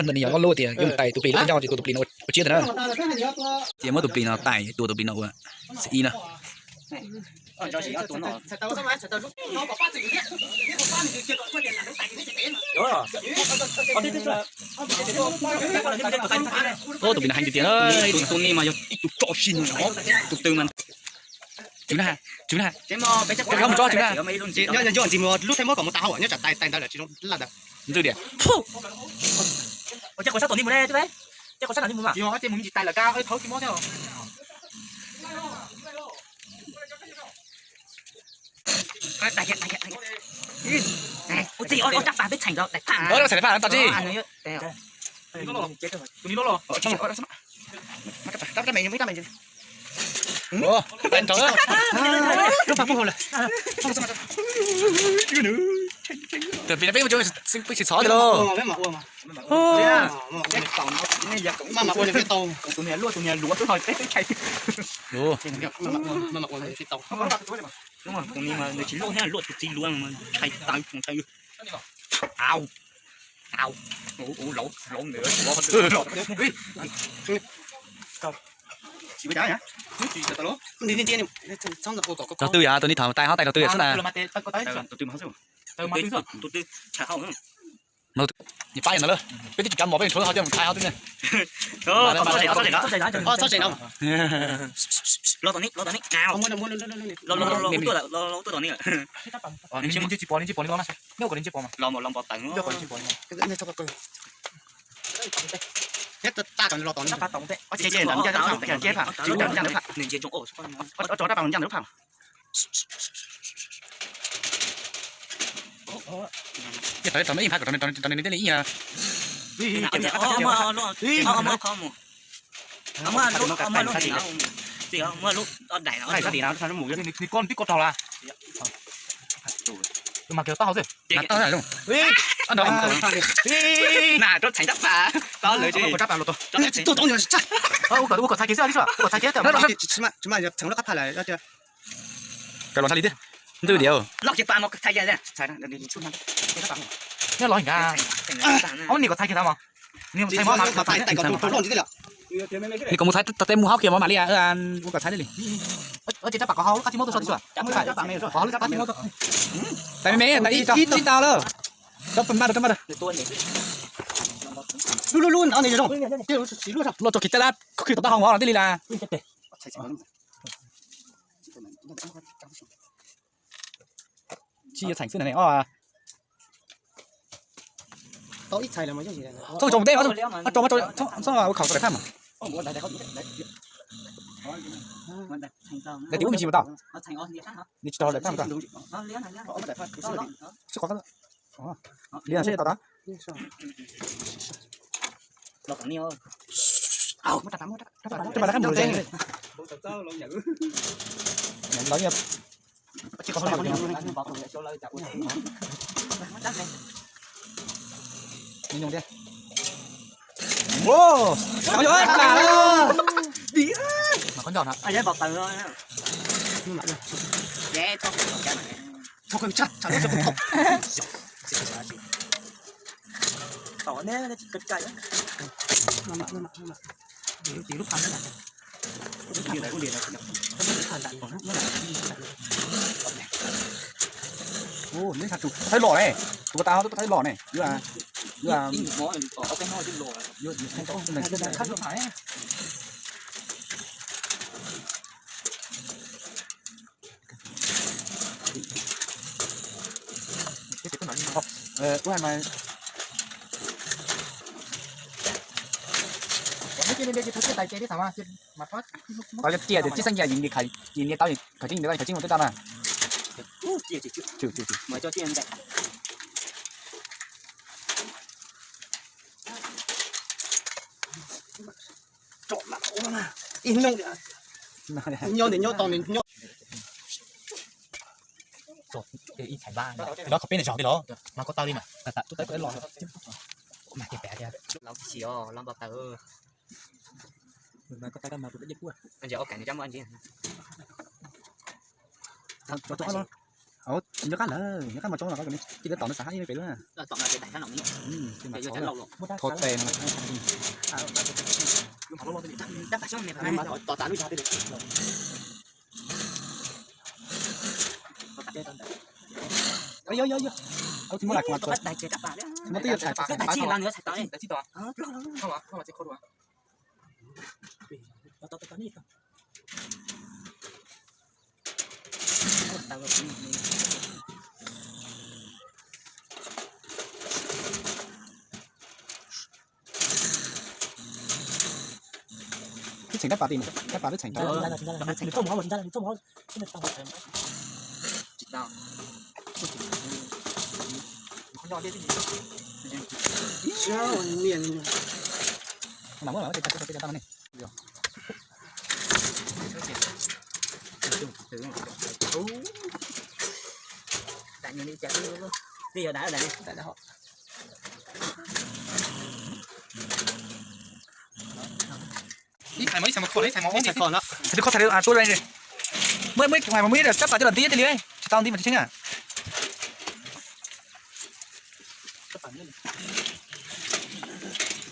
Tau nws yog loj loj tias yuav mus tais tus plis lub qab ncauj ces tua tus plis no ua tshiab ntawm na. Ces muab tus plis no tais tua tus plis no ua ib na. Tus plis no heev tiag tiag, tus tus ni mas yog ib tug tso si no, tus twg mas tswv na, tswv na, mus tso tswv na. Nyob ntxiv mus lub thaij muab kom mus tas hauj nyob tsam tais tais ntawd lawm tsis zoo laj ntawd. Ntxwj diam. Ces qhov sab tom ni mus ne, ces qhov sab tom ni mus mas. Ces mus tis tais lawm kab thauv tsis mob thiab. Ua txij ob rab pas peb txheem rau daim phaj. Ua rab txheem daim phaj no tau tsis? Tus ni loj los. Tus plis no peb mus peb tsis txhov tiag lauj. Tus niag luaj tus niag luav xwb no peb peb tshai. Tus ni mas nws tsis luaj thiab, luaj tus txiv luav mas tshai tawv tshai. Au, au, lau lau ntawd. Tus twg yog tus ni thaum tais ho tais tus twg xwb na. Tus twg tshaj hauj. Nws pab no lawm, peb twb tsis kav mov peb tshuav ho coj mus thaiv ho twb ne. Los tom ni, los tom ni. Los, los, los, los, tuaj tom ni. Nws tsis pom, nws tsis pom, nws los na. Nyob kom nws tsis pom mas. Los, los npau taws. Nws ntsia tsoo. Ces tau tau ib phab kom rau nws thiaj li ib. Nws koj tib koj raug la. Mas kiag tau hauv xwb. Mas tau na. Na rau txhais rab pas. Tau lawm. Ua kom txhais kiag xwb, ua kom txhais kiag. Tsis mas txheem lub qab phaj lawm. Kaw los txhais li thiab. Ntxwj diam. Nyob los nka. Ob nim kom txhais kiag tas mas. Nim kom mus txhais tej mus hauv kiag mov mam li. Ua kom txhais li. Ces rab pas kom hauv lub qab tij muab tuaj so tib si. Tais me me, tais ib tau lawm. Lub lub lub no. Luaj txog kiv taj lab, khwv tau tab hau mov los thiaj li las. Tsis yuav txheem xwb na ne os. Txhob tso mus ntej, txhob ua khaum tau daim phaj mas. Daim tim ub me ntsis mus tau. Nws tsis tau daim phaj mas tau. Sib qhov li no seb tau tau. Rab pas no qab mus. Los Thaij lom ne, tus ko tas thaij lom ne, Tau cov tiaj tias tib xeeb yam yim li khawv, yim li tau khawv tseeb, khawv tseeb mus twb tau na. Ib hnub nyob nyob to nyob. Ib no qhov peb nws zog tiag los mas koj tau li mas. Mas tias pem tias laus tsis xim os, los npau taws. Nyob qab lawm, nyob qab mas tsob no, cia li tom nws xav hab ib pem lub. Thov tes no. Yog, yog, yog. Tsis muaj lam kuv mas tsuas, tsis muaj twb yuav txhais, txhais tau. Twb txheem dab pas tim, dab pas twb txheem tau. Ib thais mas ib thais mas khom, ib thais mas khom no. Tsis tau khom thais li tua li. Muaj, muaj ib thais mas muaj ib rab tab pas coj los tib thiaj li, tsis tau nti mas tsis tseeb na.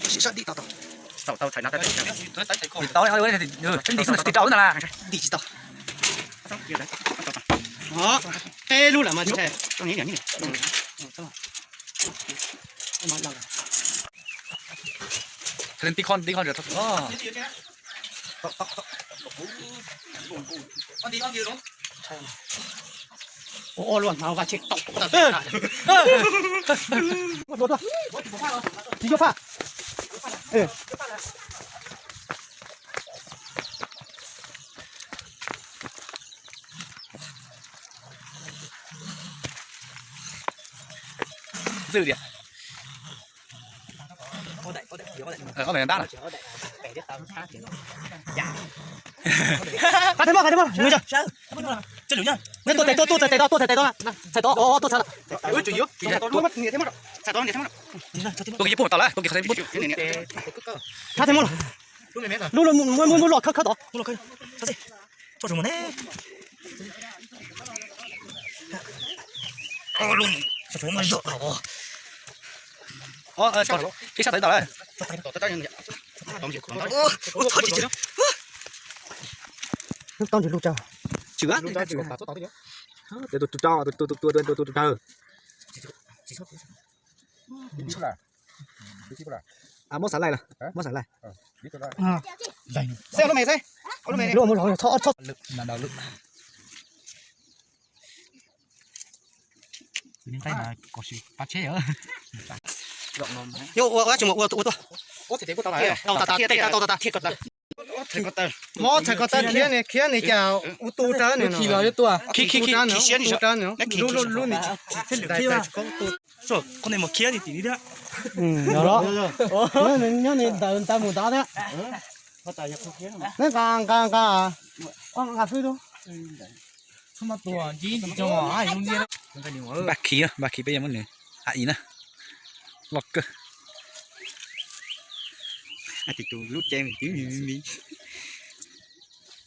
Tsis tau, tsis tau na. Nti tsis tau. Peb lub lawm mas tsis. Ua luaj hnav vaj tsheb tau. Tsis yuav phaj. Ntxwj tias. Ob daim dab na. Qab thiab mog, qab thiab mog. Neb tuaj tes tuaj, tuaj txhais tes tau, tuaj txhais tes tau, txhais tau, tuaj txhais. Tua kiag puag tom lawm, tua kiag qhov. Qab thiab mog. Lub, lub, lub, lub los khawb khawb tod. Ib sab tawv ntawd lawm. Tsis tus tus tus tus tus tus tus tus. Muab xav laij lawm, muab xav laij. Lub, lub, lub. Ua, ua, ua, ua tuaj. Tau tas tas, tau tas tas. Mob txhais ko taw khiav ne, khiav ne cas ua tu rawv ne. Khi khi khi. Lub, lub, lub ne. Qhov ne mus khiav li tim li thiab. Nyob ne ntawd ntawd mus ntawd thiab. Nqa nqa nqa. Nqa xwb. Npaj khi, npaj khi peb yuav muab nws a i na. Loj kawg. Tus lub cev me ntsis me me.